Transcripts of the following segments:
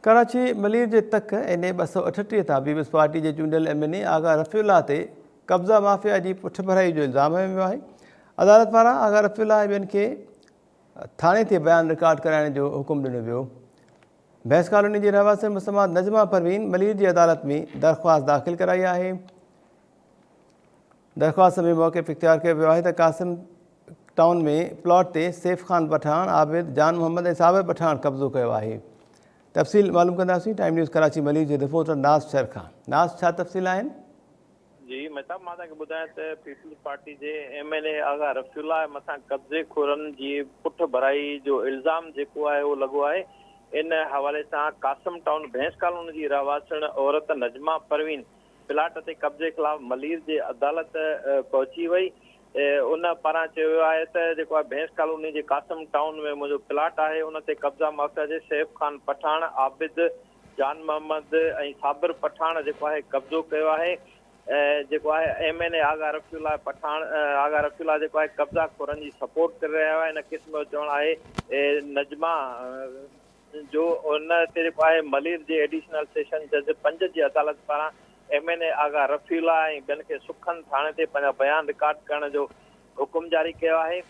ڪراچي، ملير جي تڪ اين اي 238 تان پيپلز پارٽي جي چونڊيل M N A Agha Rafiullah تي قبضا مافيا جي پٺڀرائي جو الزام هنيو ويو آهي. عدالت پاران آغا رفيع الله ۽ ٻين کي ٿاڻي تي بيان رڪارڊ ڪرائڻ جو حڪم ڏنو ويو. ڀينس ڪالوني جي رهواسين مسمات نجمه پروين ملير جي عدالت ۾ درخواست داخل ڪرائي آهي. درخواست ۾ موقف اختيار ڪيو ويو آهي ته قاسم ٽائون ۾ پلاٽ تي سيف خان پٺاڻ، عابد، جان محمد ۽ صابر پٺاڻ قبضو ڪيو آهي. تفصيل معلوم ڪنداسين ٽائيم نيوز ڪراچي ملير جي رپورٽر ناز شر کان. ناز ڇا تفصيل آهن؟ جي مهتاب مان توهان کي ٻڌايان ته پيپلز پارٽي جي M N A Agha Rafiullah مٿان قبضي خورن جي پٺ ڀرائي جو الزام جيڪو آهي اهو لڳو آهي ان حوالي سان قاسم ٽائون ڀينس ڪالوني جي رهواسڻ عورت نجمه پروين پلاٽ تي قبضي خلاف ملير جي عدالت پهچي وئي. ان پاران چيو ويو آهي ته جيڪو آهي ڀينس ڪالوني جي قاسم ٽائون ۾ منهنجو پلاٽ آهي ان تي قبضا مافيا جي سيف خان پٺاڻ، عابد، جان محمد ۽ صابر پٺاڻ جيڪو آهي قبضو ڪيو آهي جيڪو آهي M N A Agha Rafiullah Pathan Agha Rafiullah جيڪو آهي قبضا خورن جي سپورٽ ڪري رهيو آهي ان قسم جو چوڻ آهي نجما جو ان تي جيڪو آهي ملير جي ايڊيشنل سيشن جج پنج جي عدالت پاران M N A Agha Rafiullah ۽ ٻين کي سکن ٿاڻي تي پنهنجا بيان رڪارڊ ڪرڻ جو حڪم جاري ڪيو آهي.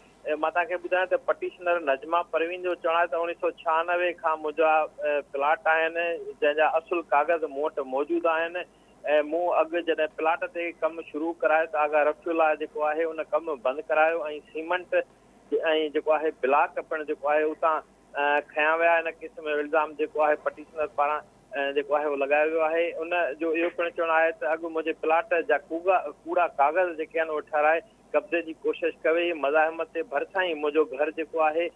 مان توهان کي ٻڌايان ته پٽيشنر نجمه پروين جو چوڻ آهي ته 1996 کان منهنجا پلاٽ آهن جنهن جا اصل ڪاغذ مون وٽ موجود آهن ۽ مون اڳ جڏهن پلاٽ تي ڪم شروع ڪرايو ته آغا رفيع الله جيڪو آهي ان ڪم بند ڪرايو ۽ سيمنٽ ۽ جيڪو آهي بلاڪ پڻ جيڪو آهي اتان کنيا ويا ان قسم جو الزام جيڪو آهي پٽيشنر پاران جيڪو آهي اهو لڳايو ويو آهي ان جو اهو پڻ چوڻ آهي ته اڳ منهنجي پلاٽ جا ڪوڙا ڪاغذ جيڪي آهن اهي ٺهرائي قبضي جي ڪوشش ڪئي وئي مزاحمت تي ڀرسان ئي منهنجو گهر جيڪو آهي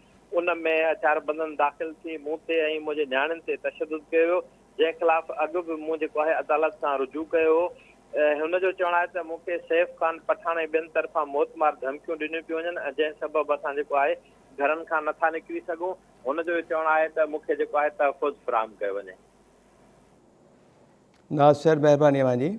ان ۾ هٿياربندن داخل ٿي مون تي ۽ منهنجي نياڻين تي تشدد ڪيو ويو جنهن خلاف اڳ به مون جيڪو آهي عدالت سان رجوع ڪيو هو هن جو چوڻ آهي ته مون کي سيف خان پٺاڻ ۽ ٻين طرفان موتمار ڌمڪيون ڏنيون پيون وڃن جنهن سبب اسان جيڪو آهي گهرن کان نٿا نڪري سگهون، هن جو اهو چوڻ آهي ته مون کي جيڪو آهي تحفظ فراهم ڪيو وڃي. ناز شر مهرباني اوهان جي.